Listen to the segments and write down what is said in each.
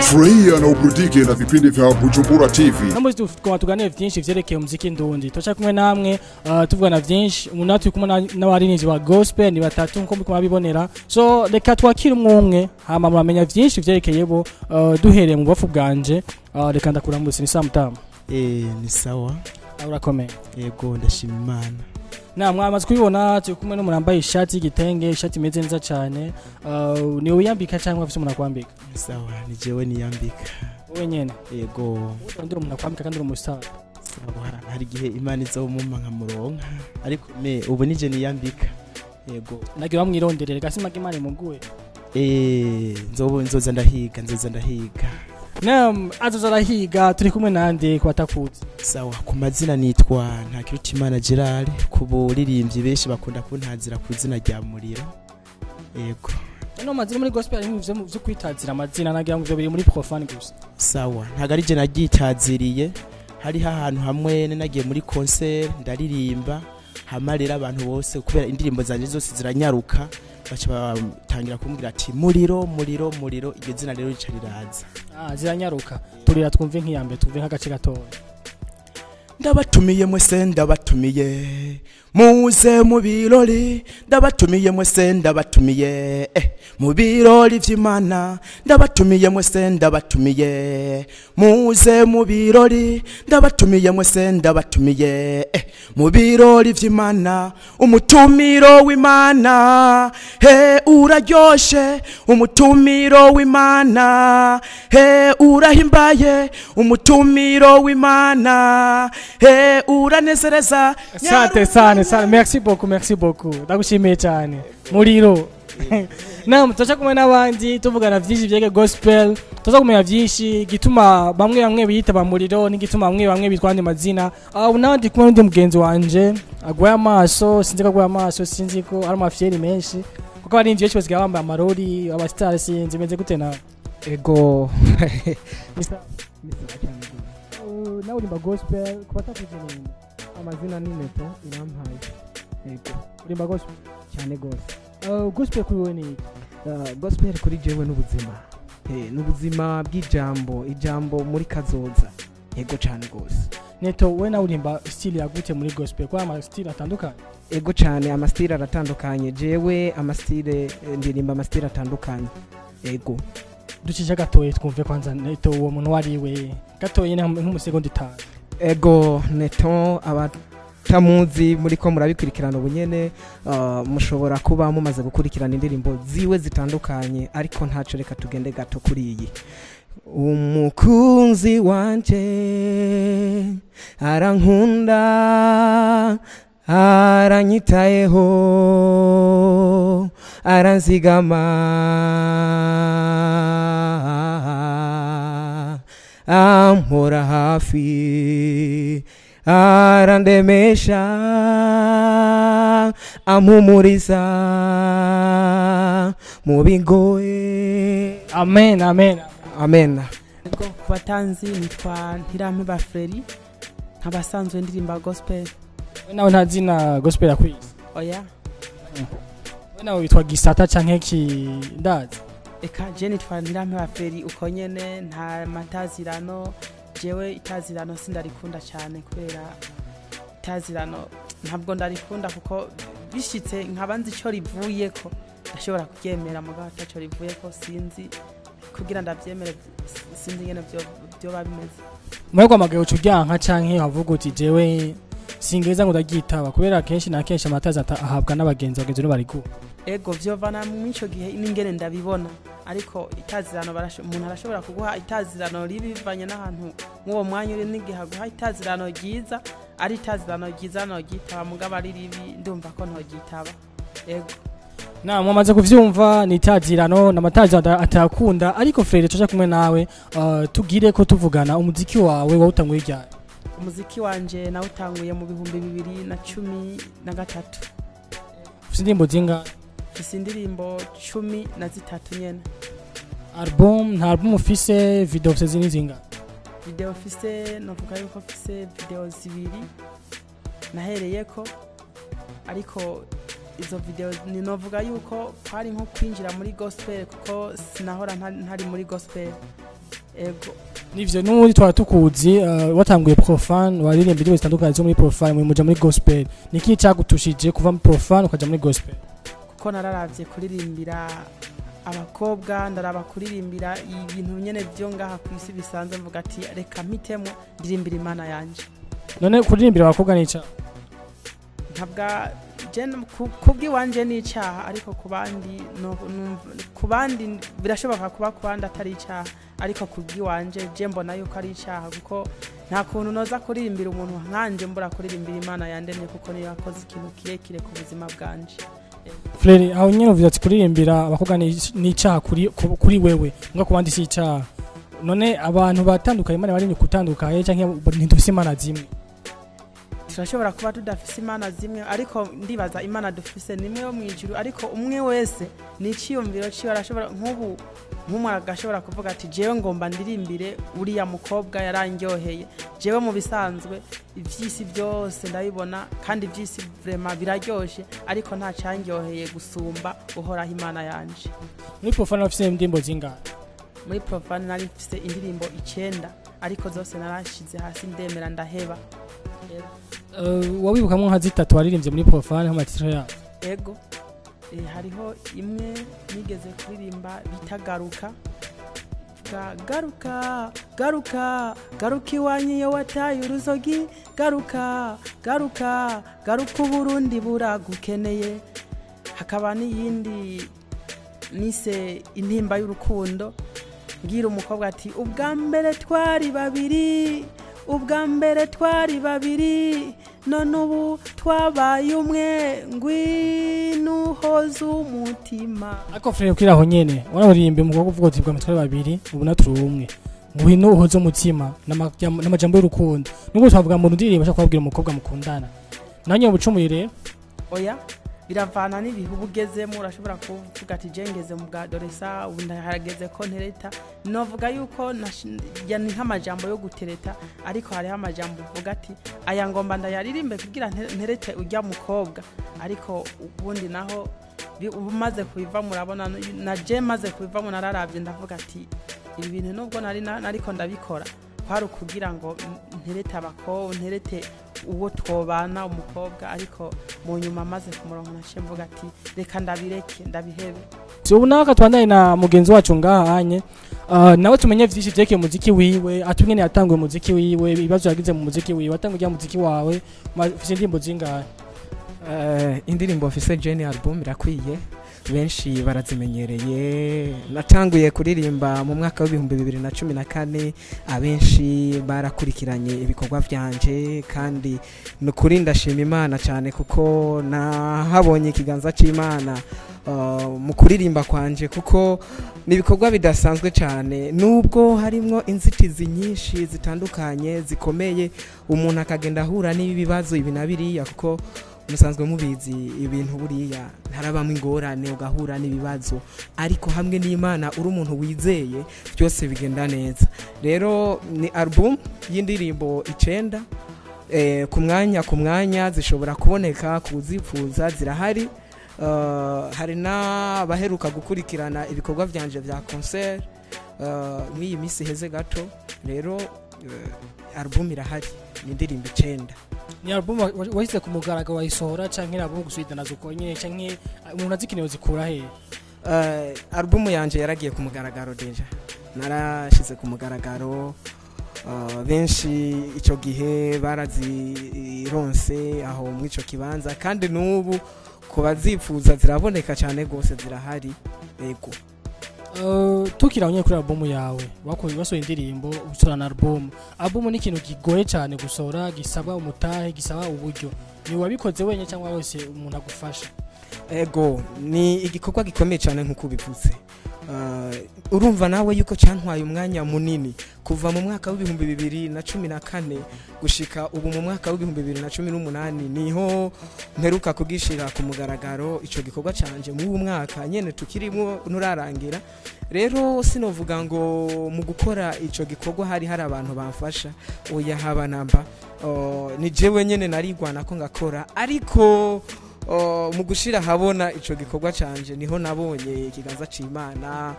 Furahia na uburudike na vipindi vya Bujumbura TV. Namwe tukaba tuganire vyinshi vyerekeye umuziki ndundi. Turaca kumwe namwe tuvugana vyinshi. Umuntu turi kumwe n'abaririmbyi ba gospel ni batatu nko muriko murabibonera. So reka twakire umwe umwe hama muramenya vyinshi vyerekeye bo, duhereye mu bafu bwanje. Reka ndakuramutse, ni Samutamu. Ni sawa. Urakomeye. Yego, ndashima Imana. Na mwamaze kubibona, turi kumwe n'umuntu yambaye ishati y'igitenge, ishati imeze neza cyane. Ni wiyambika cyangwa afise umuntu akwambika? Sawa, ni jewe niyambika. Wowe nyene? Yego. Undi umuntu akwambika kandi uri umustar. Sawa, hari igihe Imana izomumpa nkamuronka, ariko me ubu nije niyambika. Yego. Nagira bamwironderere gasi make Imana imuguhe. Nzoza ndahiga, nzoza ndahiga. Naam, azoza arahiga. Turi kumwe nande ku batakuzi? Sawa, ku mazina nitwa Ntakirutimana Gerard, ku buririmbyi benshi bakunda kuntazira ku izina rya Muriro. Yego. No mazina muri gospel harimo ivyo vyo kwitazira amazina, nagira ngo ivyo biri muri profane gusa. Sawa, ntago ari je naryitaziriye, hariho ahantu hamwe nagiye muri concert ndaririmba, hama rero abantu bose kubera indirimbo zanje zose ziranyaruka baca batangira kumbwira ati Muriro, Muriro, Muriro, iryo zina rero rica riraza. Ziranyaruka. Turira twumve nk'iyambe, twumve nk'agace gatoya. Ndabatumiye mwese, ndabatumiye muze mu birori, ndabatumiye mwese, ndabatumiye mu birori vy'Imana, ndabatumiye mwese, ndabatumiye muze mu birori, ndabatumiye mwese, ndabatumiye mu birori vy'Imana. Umutumiro w'Imana he uraryoshe, umutumiro w'Imana he urahimbaye, umutumiro w'Imana he uranezereza. Asante sana sana, merci beaucoup, merci beaucoup, ndagushimiye cyane Muriro. Naam, turaca kumwe n'abandi tuvugana vyinshi vyege gospel, tuza kumenya vyinshi gituma bamwe bamwe biyita ba Muriro n'igituma bamwe bamwe bitwa andi mazina. N'abandi kumwe n'undi mugenzi wanje agwaye amaso, sinzi ko agwaye amaso, sinzi ko ari amafyeri menshi, kuko ari benshi basigaye bambaye amarori, abastar, sinzi bimeze gute nawe. Ego. Mr. Nawe urimba gospel, ku batakuzi ninde? Amazina ni Neto Irampaye. Ego. Urimba gospel? Cyane gose. Gospel kuri wewe ni iki? Gospel kuri jewe n'ubuzima. N'ubuzima bw'ijambo, ijambo muri kazoza. Ego cyane gose. Neto, we nawe urimba style yagute muri gospel? Kwa ama style atandukanye? Ego cyane, ama style aratandukanye. Jewe ama style ndirimba ama style atandukanye. Ego. Ducisha gatoye twumve kwanza Neto uwo muntu wari we. Gatoye ni nk'umusegonda itanu. Ego, Neto abatamuzi muri ko murabikurikirana ubunyene, mushobora kuba mumaze gukurikirana indirimbo ziwe zitandukanye, ariko ntaco, reka tugende gato kuri iyi. Umukunzi wanje arankunda, aranyitayeho, aranzigama, ampora hafi, arandemesha, ampumuriza mu bigoye. Amen, amen. Amen. Ku batanzi nitwa Ntirampeba Freri, nkabasanzwe ndirimba gospel. We nawe nta zina gospel akwiye? Oya. We nawe witwa Gisata canke Kindazi? Eka je nitwa Ntirampeba Freri uko nyene, nta matazirano. Jewe itazirano sindarikunda cyane, kubera itazirano ntabwo ndarikunda, kuko bishitse nkaba nzi ico rivuyeko ndashobora kuryemera, mugabo ataco rivuyeko sinzi kugira ndavyemere, sinzi ingene vyoba bimeze. Mwebwe amagaye uca uryanka canke wavuga uti jewe singeza ngo ndaryitaba, kubera kenshi na kenshi amatazi ahabwa n'abagenzi, abagenzi nibo bariguha. Ego, vyovana mw'ico gihe n'ingene ndabibona, ariko itazirano umuntu arashobora kuguha itazirano ribi bivanye n'ahantu mw'uwo mwanya uri, n'igihe aguha itazirano ryiza, ari itazirano ryiza noryitaba, mugabo ari ribi ndumva ko ntoryitaba. Ego. Na mwamaze kuvyumva ni itazirano n'amatazirano atakunda, ariko Frere tuja kumwe nawe, tugire ko tuvugana umuziki wawe wawutanguye ryari? Umuziki wanje nawutanguye mu 2013. Ufise indirimbo zingahe? Mfise indirimbo 13 nyene. Album, nta album ufise, video ufise zini zingahe? Video ufise, novuga yuko ufise video zibiri nahereyeko, ariko Izo video ninovuga yuko kwari nko kwinjira muri gospel, kuko sinahora ntari muri gospel, ego. Nivyo, n'ubundi twara tukuzi, watanguye profane, waririmba indirimbo zitandukanye zo muri profane, muja muri gospel. Niki cyagutushije kuva muri profane ukaja muri gospel? Kuko nararavye kuririmbira abakobwa, ndaraba kuririmbira ibintu nyene vyo ngaha ku isi bisanzwe, mvuga ati reka mpitemo ndirimbira Imana yanje. None kuririmbira abakobwa ni icaha? Ntabwa je kubw'iwanje ni icaha, ariko ku bandi ku bandi birashoboka kuba ku bandi atari icaha, ariko kubw'iwanje je mbona yuko ari icaha, kuko nta kuntu noza kuririmbira umuntu nkanje mbura kuririmbira Imana yandemye, kuko niyo yakoze ikintu kirekire ku buzima bwanje. Frere, aho nyene uvuze ati kuririmbira abakobwa ni icaha kuri wewe, mbwa ku bandi si icaha. None abantu batandukanye, Imana barimye kutandukanye, canke ntidufise Imana zimwe? Turashobora kuba tudafise Imana zimwe, ariko ndibaza Imana dufise nimwe yo mwijuru, ariko umwe wese ni iciyumviro ciwe. Arashobora nk'ubu nk'umwe agashobora kuvuga ati jewe ngomba ndirimbire uriya mukobwa yarandyoheye. Jewe mu bisanzwe ivy'isi byose ndabibona, kandi ivy'isi vraiment biraryoshe, ariko nta candyoheye gusumba Uhoraho Imana yanje. Muri profane bafise indirimbo zingahe? Muri profane nari mfise indirimbo 9, ariko zose narashize hasi, ndemera ndaheba. Wawibukamwo nka zitatu waririmbye muri profane nk'amatitire yazo? Ego. Hariho imwe nigeze kuririmba bita Garuka. Garuka, garuka, garuka iwanyu iyo wataye uruzogi, garuka, garuka, garuka Uburundi buragukeneye. Hakaba n'iyindi nise Intimba y'urukundo, mbwira umukobwa ati ubwa mbere twari babiri, ubwa mbere twari babiri, none ubu twabaye umwe, ngwino uhoze umutima. Ariko frere, ukiri aho nyene wararirimba umukobwa uvuga uti bwa mbere twari babiri, ubu naturi umwe, ngwino uhoze umutima, n'amajambo y'urukundo. Nubwo twavuga mu ndirimbo ashaka kubabwira umukobwa mukundana, nanjye ubucumuye rero? Oya, biravana n'ibihe uba ugezemo. Urashobora kuvuga ati je ngeze mu bwa doresa, ubu ndaharageze ko ntereta. Novuga yuko ni nk'amajambo yo gutereta, ariko hariho amajambo uvuga ati aya ngomba ndayaririmbe kugira nterete ujya mukobwa, ariko ubundi naho umaze kubivamo urabona na je maze kubivamo nararavye ndavuga ati ibi bintu nubwo nari nariko ndabikora kwari ukugira ngo nterete abakobwa, nterete uwo twobana umukobwa, ariko mu nyuma maze kumuronka naciye mvuga ati reka ndabireke ndabihebe. So ubu nawe twandanye na mugenzi wacu ngaha anye, nawe tumenye vyinshi vyerekeye umuziki wiwe, atungene yatanguye umuziki wiwe, ibibazo yagize mu muziki wiwe. Watanguye umuziki wawe ufise indirimbo zingahe? Indirimbo mfise Jenny album irakwiye, benshi barazimenyereye. Natanguye kuririmba mu mwaka w'2014, abenshi barakurikiranye ibikorwa vyanje, kandi nukuri ndashima Imana cyane kuko nahabonye ikiganza c'Imana mu kuririmba kwanje, kuko ni ibikorwa bidasanzwe cyane, nubwo harimwo inzitizi nyinshi zitandukanye zikomeye, umuntu akagenda ahura n'ibibazo ibi na biriya, kuko musanzwe mubizi ibintu buriya ntarabamo ingorane, ugahura n'ibibazo, ariko hamwe n'Imana uri umuntu wizeye byose bigenda neza. Rero ni album y'indirimbo 9, ku mwanya ku mwanya zishobora kuboneka kuzifuza zirahari. Hari n'abaheruka gukurikirana ibikorwa vyanje vya concert mw'iyi minsi heze gato. Rero album irahari, ni indirimbo 9. Ni album washyize ku mugaragaro wayisohora, canke ni album gusuidana uko nyene, canke umuntu azikeneye zikura he? Album yanje yaragiye ku mugaragaro, déjà narashize ku mugaragaro. Benshi ico gihe barazironse aho muri ico kibanza, kandi n'ubu ku bazifuza ziraboneka cyane rwose, zirahari, ego. Tukiri aho nyene kuri album yawe, wakoze wasohoye indirimbo, usohora na album. Album ni ikintu kigoye cyane gusohora, gisaba umutahe, gisaba uburyo. Ni wabikoze wenyine cyangwa wese umuntu agufasha? Ego, ni igikorwa gikomeye cyane nk'uko ubivuze. Urumva nawe yuko cyantwaye umwanya munini kuva mu mwaka w'2014 gushika ubu mu mwaka w'2018, niho mperuka kugishira ku mugaragaro ico gikorwa canje mu mwaka nyene tukirimo nurarangira. Rero sinovuga ngo mu gukora ico gikorwa hari abantu bamfasha, oya, haba namba. Ni jewe nyene narigwana ko ngakora, ariko mu gushira habona ico gikorwa canje niho nabonye ikiganza c'Imana.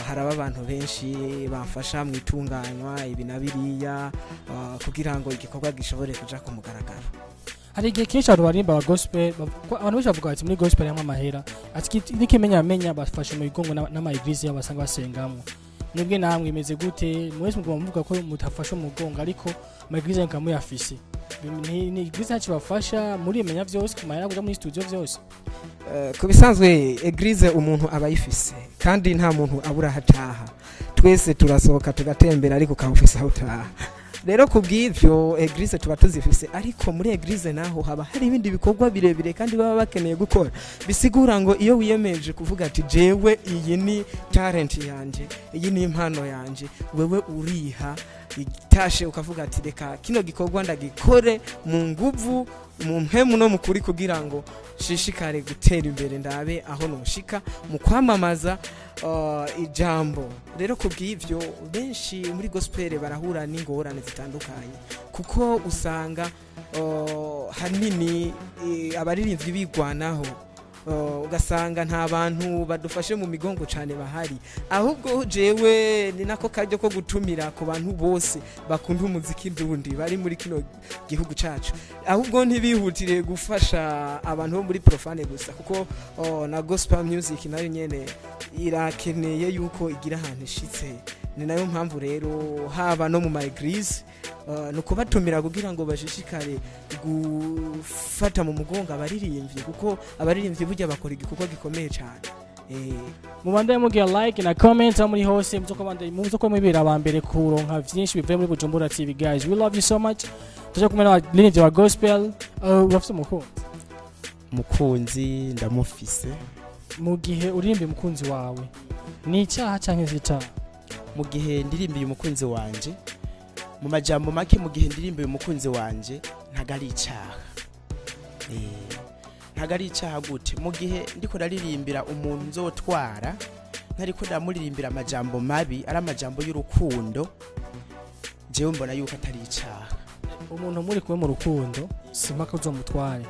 Haraba abantu benshi bamfasha mu itunganywa ibi na biriya, kugira ngo igikorwa gishobore kuja ku mugaragaro. Hari igihe kenshi abantu barimba aba gospel, abantu benshi bavuga bati muri gospel hamwe amahera ati n'ikimenyamenya bafashe mu bigongo n'ama église yabo basanga basengamwo. Mwebwe namwe imeze gute? Mwese muguma muvuga ko mutafashe umugongo, ariko ama église mukaba muyafise. Ni église ntacyo bafasha murimenya vyose ku mahera kuja muri studio vyose? Ku bisanzwe église umuntu aba ayifise, kandi nta muntu abura aho ataha. Twese turasohoka tugatembera, ariko ukaba ufise aho utaha. Rero ku bw'ivyo église tuba tuzifise, ariko muri église naho haba hari ibindi bikorwa birebire kandi baba bakeneye gukora. Bisigura ngo iyo wiyemeje kuvuga ati jewe iyi ni talent yanje, iyi ni impano yanje, wewe uriha itashe ukavuga ati reka kino gikorwa ndagikore mu nguvu, mu mpemu no mu kuri, kugira ngo nshishikare gutera imbere, ndabe aho noshika mu kwamamaza ijambo. Rero ku bw'ivyo benshi muri gospel barahura n'ingorane zitandukanye, kuko usanga hanini abaririmbyi bigwanaho, ugasanga nta bantu badufashe mu migongo cyane bahari. Ahubwo jewe ni nako karyo ko gutumira ku bantu bose bakunda umuziki ndundi bari muri kino gihugu cacu, ahubwo ntibihutire gufasha abantu bo muri profane gusa, kuko na gospel music nayo nyene irakeneye yuko igira ahantu ishitse. Ni nayo mpamvu rero haba no mu ma église ni ukubatumira kugira ngo bashishikare gufata mu mugongo abaririmbyi, kuko abaririmbyi burya bakora igikorwa gikomeye cyane. Mubandanye mugira like na comment aho muri hose, muzo ko mubira aba mbere kuronka vyinshi bivuye muri Bujumbura TV. Guys, we love you so much. Tuje kumwe n'abaririmbyi ba gospel. Urafise umukunzi? Umukunzi ndamufise. Mu gihe uririmba umukunzi wawe, ni icyaha canke si icyaha? Mu gihe ndirimbiye umukunzi wanje, mu majambo make, mu gihe ndirimbiye umukunzi wanje ntago ari icaha. Ntago ari icaha gute? Mu gihe ndiko ndaririmbira umuntu nzotwara, ntariko ndamuririmbira amajambo mabi, ari amajambo y'urukundo, jewe mbona yuko atari icaha. Umuntu muri kumwe mu rukundo, si mpaka uzomutware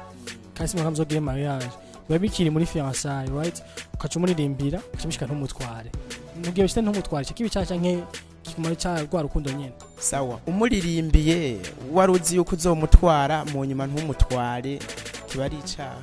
kandi si mpaka muzogire mariage, biba bikiri muri fiançailles, right? Ukaca umuririmbira, ukaca mushika ntumutware. Mu gihe bishitse ntumutware, ico kiba icaha canke kiguma ari icaha rwa rukundo nyene? Sawa, umuririmbiye wari uzi yuko uzomutwara, mu nyuma ntumutware, kiba ari icaha.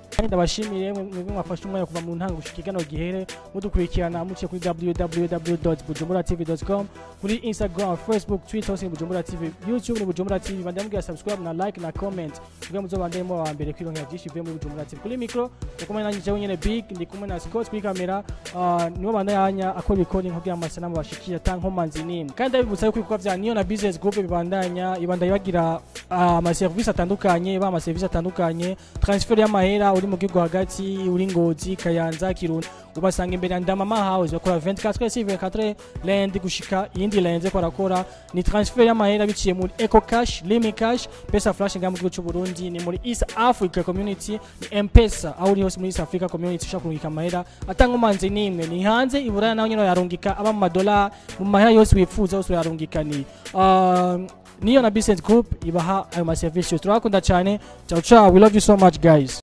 Kandi ndabashimiye mwebwe mwafashe umwanya kuva mu ntango gushika igano gihere mudukurikirana muciye kuri www.bujumburatv.com, kuri Instagram, Facebook, Twitter, hose ni Bujumbura TV, YouTube ni Bujumbura TV. Bandanye mugira subscribe na like na comment kugira muzobandanye muba wa mbere kwironkera byinshi bivuye muri Bujumbura TV. Kuri micro ndi kumwe nanjye jewe nyene Big, ndi kumwe na Scott kuri kamera, niwe bandanya akora recording kugira amasanamu bashikira ata nkomanzi nimwe. Kandi ndabibutsa yuko ibikorwa vya Niyo na Business Group bibandanya, ibandanya bagira amaserivisi atandukanye, ba amaserivisi atandukanye, transfer y'amahera uri mu gihugu hagati, uri Ngozi, Kayanza, Kirundo, ubasanga imbere ya Ndamama House. Bakora 24 sur 24, lundi gushika iyindi lundi ko barakora. Ni transfer y'amahera biciye muri Eco Cash, Limi Cash, Pesa Flash ngaha mu gihugu cy'u Burundi, ni muri East Africa Community, ni M-Pesa aho uri hose muri East Africa Community ushaka kurungika amahera atankomanzi nimwe. Ni hanze i Buraya naho nyene yarungika, aba mu madolari, mu mahera yose wifuza yose uyarungika. Ni Niyo na Business Group ibaha ayo maserivisi yose. Turabakunda cyane. Ciao ciao, we love you so much guys.